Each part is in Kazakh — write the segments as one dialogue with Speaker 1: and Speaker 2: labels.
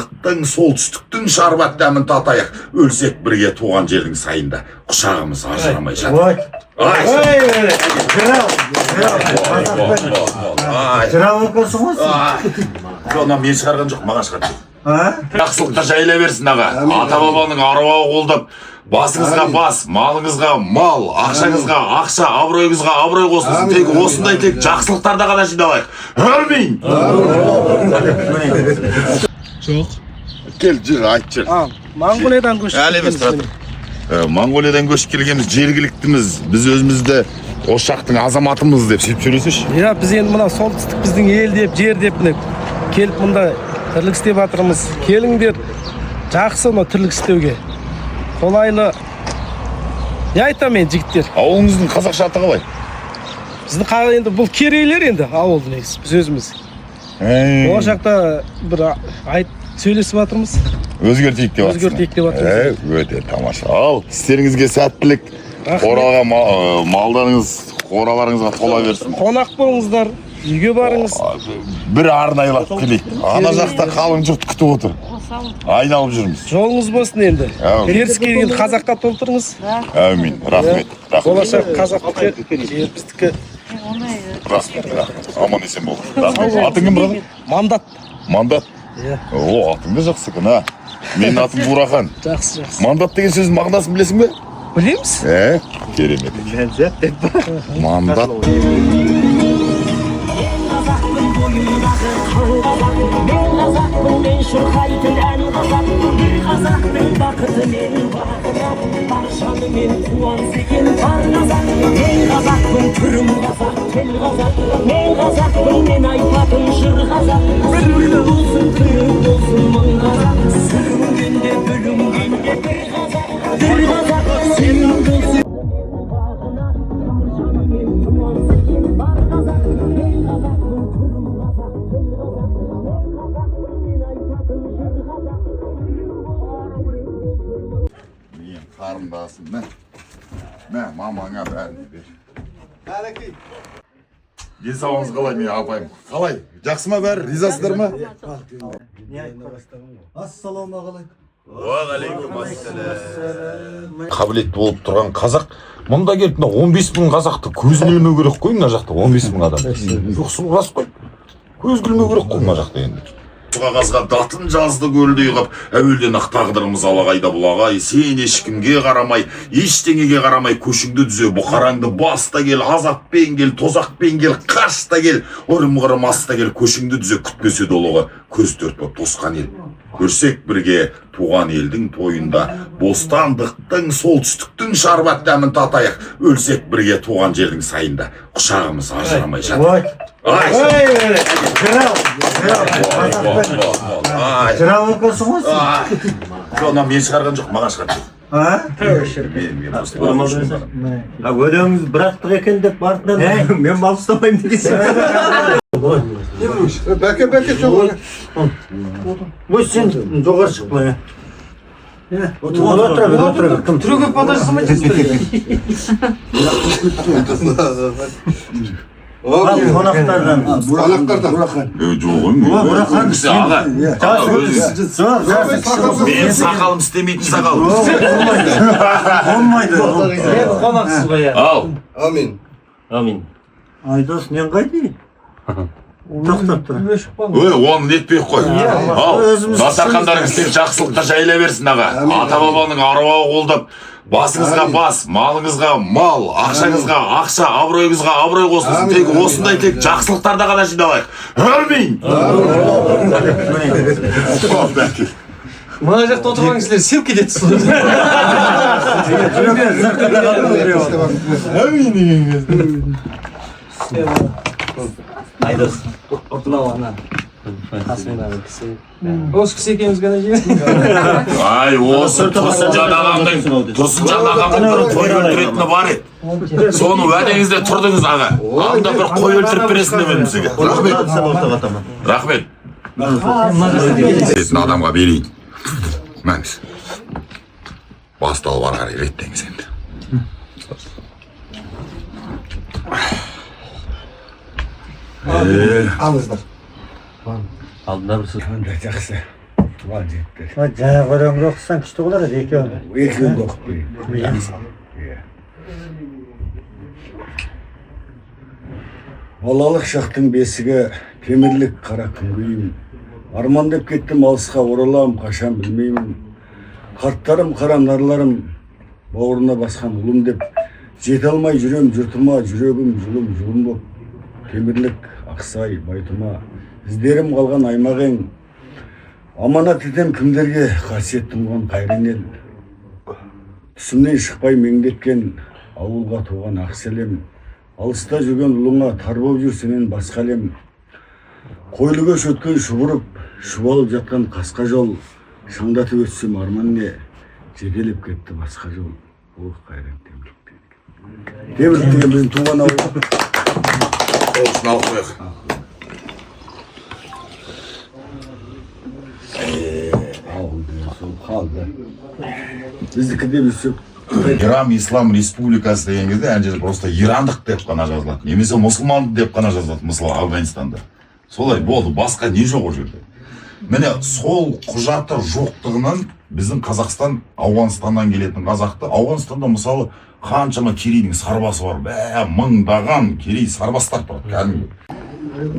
Speaker 1: Бостандықтың, солтүстіктің шарбат дәмін татайық. Өлсек бірге туған жердің сайында, құшағымыз ажырамай жатыр.
Speaker 2: Ой,
Speaker 1: Ай,
Speaker 2: ой, жырау, жырау.
Speaker 1: Ай,
Speaker 2: Жырау екенсің ғой сен.
Speaker 1: ай. Жоқ, мына мен шығарған жоқ, маған шығарды.
Speaker 2: А?
Speaker 1: Жақсылықта жайыла берсін, аға. Ата бабаның аруағы қолдап, басыңызға бас, малыңызға мал, ақшаңызға ақша, абыройыңызға абырой қосылсын. Тек осындай, тек жақсылықтарда ғана жиналайық. Әмин.
Speaker 3: Жоқ.
Speaker 1: Кел, жүр, айт, жүр.
Speaker 3: А, Моңғолиядан көшіп
Speaker 1: Әлі емес,
Speaker 3: келгенбіз.
Speaker 1: тұра тұр. Моңғолиядан көшіп келгенбіз, жергіліктіміз. Біз өзімізді осы жақтың азаматымыз деп сөйтіп сөйлесейші.
Speaker 3: Иә, біз енді мына солтүстік біздің ел деп, жер деп, міне келіп мында тірлік істеп жатырмыз. Келіңдер, жақсы мына тірлік істеуге. Қолайлы. Не айтамын енді, жігіттер?
Speaker 1: Ауылыңыздың қазақша аты қалай?
Speaker 3: Біздің енді бұл керейлер енді ауыл негізі, біз өзіміз. Болашақта бір айт сөйлесіп жатырмыз.
Speaker 1: Өзгертейік деп жатсың.
Speaker 3: Өзгертейік деп жатырмыз.
Speaker 1: Өте тамаша. Ал, істеріңізге сәттілік.
Speaker 3: Рахмет.
Speaker 1: Қораға малдарыңыз, қораларыңызға тола берсін.
Speaker 3: Қонақ болыңыздар, үйге барыңыз.
Speaker 1: Бір арнайлап келейік. Ана жақта қалың жұрт күтіп отыр. Айналып жүрміз.
Speaker 3: Жолыңыз болсын енді.
Speaker 1: Әумин.
Speaker 3: Теріс келген қазаққа толтырыңыз.
Speaker 1: Әумин. Рахмет. Рахмет.
Speaker 3: Болашақ қазақтікі, жер біздікі.
Speaker 1: Рахмет. Рахмет. Аман есен бол. Рахмет. Атың кім, брат?
Speaker 3: Мандат.
Speaker 1: Мандат.
Speaker 3: Иә.
Speaker 1: О, атың да жақсы екен, а. Менің атым Бурахан.
Speaker 3: Жақсы, жақсы.
Speaker 1: Мандат деген сөздің мағынасын білесің бе?
Speaker 3: Білеміз.
Speaker 1: Ә, керемет. Мандат.
Speaker 4: Қазақпын, бойымдағы қан қазақ. Мен қазақпын, мен шырқайтын ән қазақ. Бір қазақтың бақыты менің бағына, бар жанымен қуанса екен бар қазақ. Мен қазақпын, түрім қазақ, тіл қазақ. Мен қазақпын, мен айтатын жыр қазақ. Сүрі болсын, түрі болсын мың қазақ, сүрінгенде, бүлінгенде бір қазақ, бір қазақ. Сенің болсын бағына, бар жанымен қуанса екен бар қазақ. Мен қазақпын, түрім қазақ, тіл қазақ. Мен қазақпын, мен айтатын жыр қазақ.
Speaker 1: Мен қарындасым, мә. Мә, мамаңа бәріне бер. Денсаулығыңыз қалай, мен апайым? Қалай? Жақсы ма бәрі? Ризасыздар ма?
Speaker 2: Ассалаумағалейкум.
Speaker 1: Уағалейкум. Қабілетті болып тұрған қазақ мұнда келіп, мына 15 мың қазақты көзін ілмеу керек қой. Мына жақта 15 мың адам жоқ, сол рас қой, көз ілмеу керек қой мына жақта енді. Қағазға датын жазды көлдей қып, әуелден ақ тағдырымыз алағайда бұлағай. Сен ешкімге қарамай, ештеңеге қарамай, көшіңді түзе, бұқараңды бас та кел. Азаппен кел, тозақпен кел, қаш та кел, ұрым қырым ас та кел, көшіңді түзе. Күтпесе долығы көз төрт боп тосқан ел. Көрсек бірге туған елдің тойында, бостандықтың, солтүстіктің шарбат дәмін татайық. Өлсек бірге туған жердің сайында, құшағымыз ажырамай жатыр.
Speaker 2: Ой,
Speaker 1: Ай,
Speaker 2: ой, жырау, жырау.
Speaker 1: Ай,
Speaker 2: Жырау екенсің ғой сен.
Speaker 1: ай. Жоқ, мына мен шығарған жоқ, маған шығарды.
Speaker 2: А?
Speaker 1: Мен просто оқушымын ғана.
Speaker 5: А өлеңіңіз бірақтық екен деп артынан мен мал ұстамаймын дегенсің.
Speaker 6: Бәке, бәке, жоқ.
Speaker 2: Ой, сен жоғары шық былай. Отыра бер, отыра бер. Кім?
Speaker 3: Түрегеп бата жасамайтынсыздар.
Speaker 2: Ал, қонақтардан.
Speaker 6: Қонақтардан.
Speaker 1: Е, жоқ ой, мен
Speaker 2: Бурахан,
Speaker 1: кісі, аға, аға, өзіңіз.
Speaker 2: Жоқ, жасы кіші.
Speaker 1: Менің сақалым істемейтін сақал.
Speaker 2: Болмайды.
Speaker 3: Енді қонақсыз ғой, иә.
Speaker 1: Ал,
Speaker 6: Амин.
Speaker 5: Амин.
Speaker 2: Айдос, нен қайда? Тоқтап тұр.
Speaker 1: Ой, оны нетпей ақ қой. Ал,
Speaker 2: Өзіміз
Speaker 1: дастархандарыңыз тек жақсылықта жайыла берсін, аға. Ата бабаның аруағы қолдап, басыңызға бас, малыңызға мал, ақшаңызға ақша, абыройыңызға абырой қосылсын. Тек осындай, тек жақсылықтарда ғана жиналайық. Әмин. Ал, бәке.
Speaker 3: Мына жақта отырған кісілер селк кетеді.
Speaker 1: Әмин деген кезде.
Speaker 7: Айдос, мынау ана қасымдағы кісі.
Speaker 3: Осы кісі екеуміз ғана жеген.
Speaker 1: Ай, осы Тұрсынжан ағамның бір қой өлтіретіні бар еді. Соны уәдеңізде тұрдыңыз, аға. Алдында бір қой өлтіріп бересің деп едім сізге. Рахмет. Рахмет. Сіздің адамға берейін. Мәңіз. Басталып ары қарай реттеңіз енді.
Speaker 6: Алыңыздар.
Speaker 7: Алдында бір сөз.
Speaker 6: Жақсы.
Speaker 8: Туған жігіттер.
Speaker 2: Жаңа өлеңді оқысаң күшті болар еді екеуін.
Speaker 8: Екеуін де оқып берейін. Иә. Балалық шақтың бесігі, темірлік қара күнгейім. Армандап кеттім алысқа, оралам қашан білмеймін. Қарттарым, қара нарларым, бауырына басқан ұлым деп, жете алмай жүрем жұртыма, жүрегім жұлым жұлым боп. Темірлік, Ақсай, Байтұма, іздерім қалған аймақ ең. Аманат етем кімдерге қасиет тұнған қайран ел. Түсімнен шықпай меңдеткен ауылға туған ақ сәлем. Алыста жүрген ұлыңа тар болып жүр сенен басқа әлем. Қойлы көш өткен шұбырып, шұбалып жатқан қасқа жол, шаңдатып өтсем арман не, жетелеп кетті басқа жол. Ох, қайран Темірлік деген. Темірлік деген біздің туған ауыл.
Speaker 1: Сол үшін алып қояйық.
Speaker 8: Ауыл деген сол қалды. Біздікі деп жүрсек,
Speaker 1: Иран Ислам Республикасы деген кезде ана жерде просто ирандық деп қана жазылады, немесе мұсылман деп қана жазылады, мысалы, Афганистанда. Солай болды, басқа не жоқ ол жерде. Міне, сол құжаты жоқтығынан біздің Қазақстан Ауғанстаннан келетін қазақты, Ауғанстанда, мысалы, қаншама керейдің сарбасы бар, бә, мыңдаған керей сарбастар тұрады кәдімгі.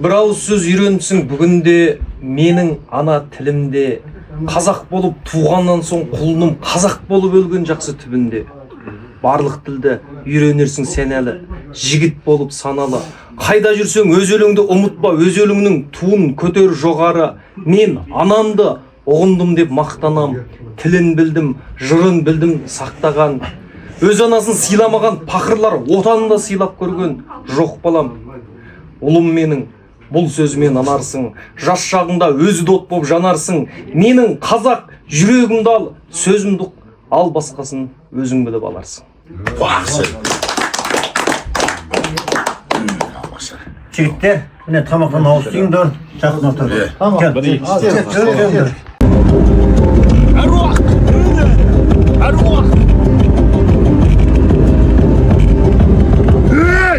Speaker 7: Бір ауыз сөз үйреніпсің бүгінде менің ана тілімде. Қазақ болып туғаннан соң, құлыным, қазақ болып өлген жақсы түбінде. Барлық тілді үйренерсің сен әлі, жігіт болып саналы. Қайда жүрсең, өз еліңді ұмытпа, өз еліңнің туын көтер жоғары. Мен анамды ұғындым деп мақтанам, тілін білдім, жырын білдім сақтаған. Өз анасын сыйламаған пақырлар отанын да сыйлап көрген жоқ, балам. Ұлым менің, бұл сөзіме нанарсың, жас шағыңда өзі от боп жанарсың. Менің қазақ жүрегімді ал, сөзімді ұқ, ал басқасын өзің біліп аларсың.
Speaker 1: Бақсы.
Speaker 2: Жігіттер, міне, тамақтан ауыз тиіңдер, жақын отыр. Кел.
Speaker 3: Әруақ! Әруақ! Ей!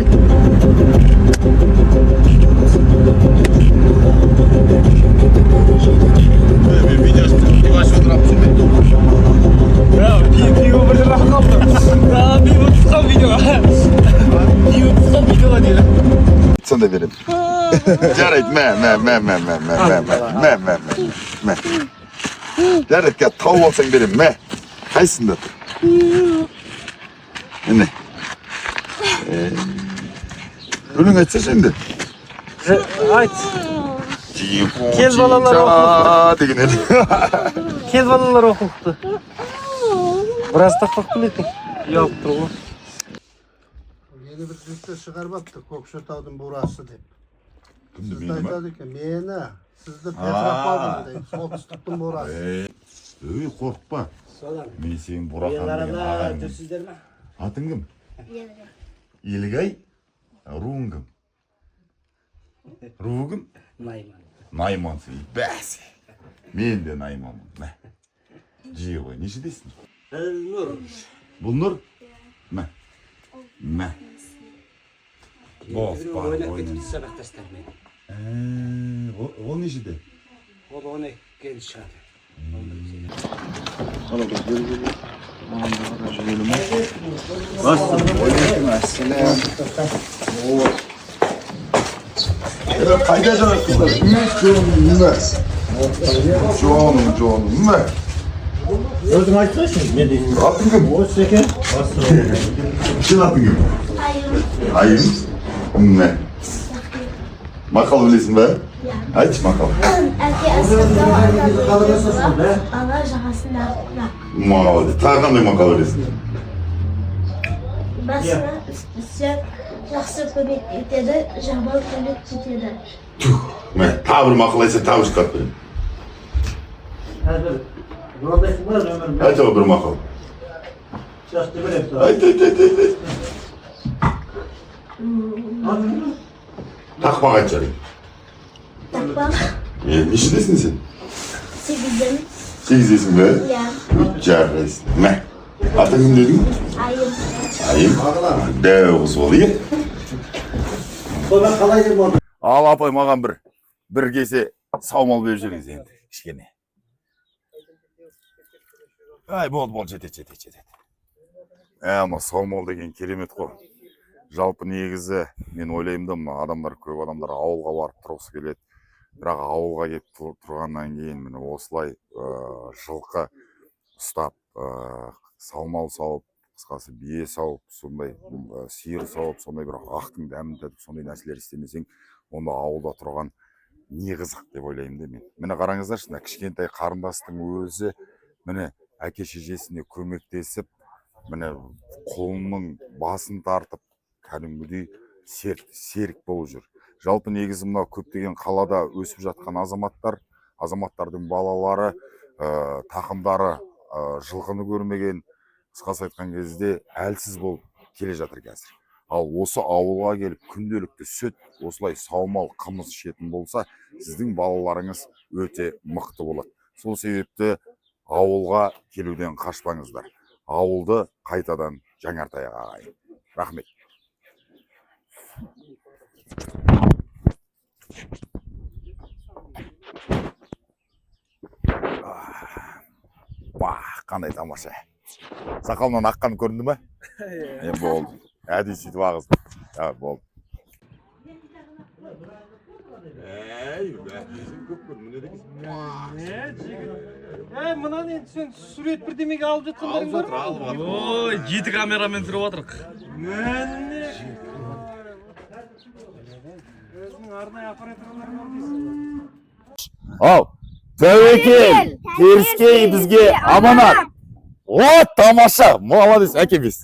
Speaker 1: Мен видео отырамын.
Speaker 3: Пиво бір жақ қалды. Пиво түсіп қалды видеоға. Пиво түсіп қалды видеоға дейді.
Speaker 1: Сонда беремін. Жарайды, мә, мә, мә, мә, мә, мә, мә, мә, мә, мә, мә, мә. Жарайды, қазір тауып алсаң беремін, мә. Қайсысында тұр? Міне. Өлең айтсашы енді.
Speaker 7: Айт. Кел, балалар.
Speaker 1: Деген еді.
Speaker 7: Кел, балалар, оқулықты. Біраз тақпақ білетін. Ұялып тұр ғой.
Speaker 6: Мені бір жігіттер шығарып алыпты, Көкшетаудың бурасы деп.
Speaker 1: Кімді,
Speaker 6: Сізді
Speaker 1: мені ма?
Speaker 6: айтады екен, мені, сізді Петропавл дейді, солтүстіктің бурасы.
Speaker 1: Ей, қорықпа. Мен сенің Бурахан деген ағаңмын.
Speaker 2: Жүрсіздер ме?
Speaker 1: Атың кім? Елгай. Руың кім? Руы кім?
Speaker 2: Найман.
Speaker 1: Наймансың. Бәсе. Мен де найманмын. Мә. Жиі ғой. Нешедесің?
Speaker 2: Нұр.
Speaker 1: Бұл Нұр? Мә. Мә. Бос бар.
Speaker 2: Ойнап
Speaker 1: Ойнап.
Speaker 2: кетіпті сабақтастарымен.
Speaker 1: Ол нешеде?
Speaker 2: Ол 12-ге шығады.
Speaker 1: Қайда жатырсыздар? Мә, жаным, жаным, мә.
Speaker 2: Өзің айтсайшы, мен деймін.
Speaker 1: Атың кім?
Speaker 2: Осы екен.
Speaker 1: Сен атың кім? Айым. Мә. Мақал білесің бе? Айтшы мақал.
Speaker 9: Әке асқанда, ата бойында, бала жағасындағы құрақ.
Speaker 1: Молодец. Тағы қандай мақал білесің?
Speaker 9: Басына іс түссе, жақсы көмек етеді, жаман көмек кетеді.
Speaker 1: Мә, тағы бір мақал айтса, тағы бір шығарып беремін.
Speaker 2: Қазір звондайсың ба нөмірін?
Speaker 1: Айт ау бір мақал.
Speaker 2: Жақсы білемін.
Speaker 1: Айт, айт, айт, айт, айт. Тақпақ айт, жарайды.
Speaker 9: Тақпақ.
Speaker 1: Е, нешедесің сен?
Speaker 9: 8-ден.
Speaker 1: 8-десің бе?
Speaker 9: Иә.
Speaker 1: Жарайсың. Мә. Атың кім дедің?
Speaker 9: Айым.
Speaker 1: Айым. Дәу қыз бол, иә?
Speaker 2: Сонан қалай деп отыр?
Speaker 1: Ал, апай, маған бір кесе саумал беріп жіберіңіз енді кішкене. Ай, болды, болды, жетеді, жетеді, жетеді. Ә, мына саумал деген керемет қой. Жалпы негізі мен ойлаймын да, мына адамдар, көп адамдар ауылға барып тұрғысы келеді. Бірақ ауылға келіп тұрғаннан кейін міне осылай жылқы ұстап, саумал сауып, қысқасы бие сауып, сондай сиыр сауып, сондай бір ақтың дәмін татып, сондай нәрселер істемесең, онда ауылда тұрған не қызық деп ойлаймын да мен. Міне, қараңыздаршы, мына кішкентай қарындастың өзі міне әке шешесіне көмектесіп, міне құлынның басын тартып, кәдімгідей серік болып жүр. Жалпы негізі мынау көптеген қалада өсіп жатқан азаматтар, азаматтардың балалары, тақымдары жылқыны көрмеген, қысқасы айтқан кезде әлсіз болып келе жатыр қазір. Ал осы ауылға келіп күнделікті сүт, осылай саумал, қымыз ішетін болса, сіздің балаларыңыз өте мықты болады. Сол себепті ауылға келуден қашпаңыздар. Ауылды қайтадан жаңартайық, ағайын. Рахмет. Уah, қандай тамаша! Сақалымнан аққан көрінді ме? Е, болды, әдейі сөйтіп ағыздым. А, болды. Әй, көп көрдім.
Speaker 3: Ей, мынаны енді сен сурет бірдемеге алып жатқандарың бар ма?
Speaker 7: Ой, жеті камерамен түсіріп жатырық.
Speaker 3: Міне. Өзінің арнайы операторлары бар дейсің.
Speaker 1: Ал тәуекел, теріскей бізге аманат. О, тамаша, молодец, әкеміз.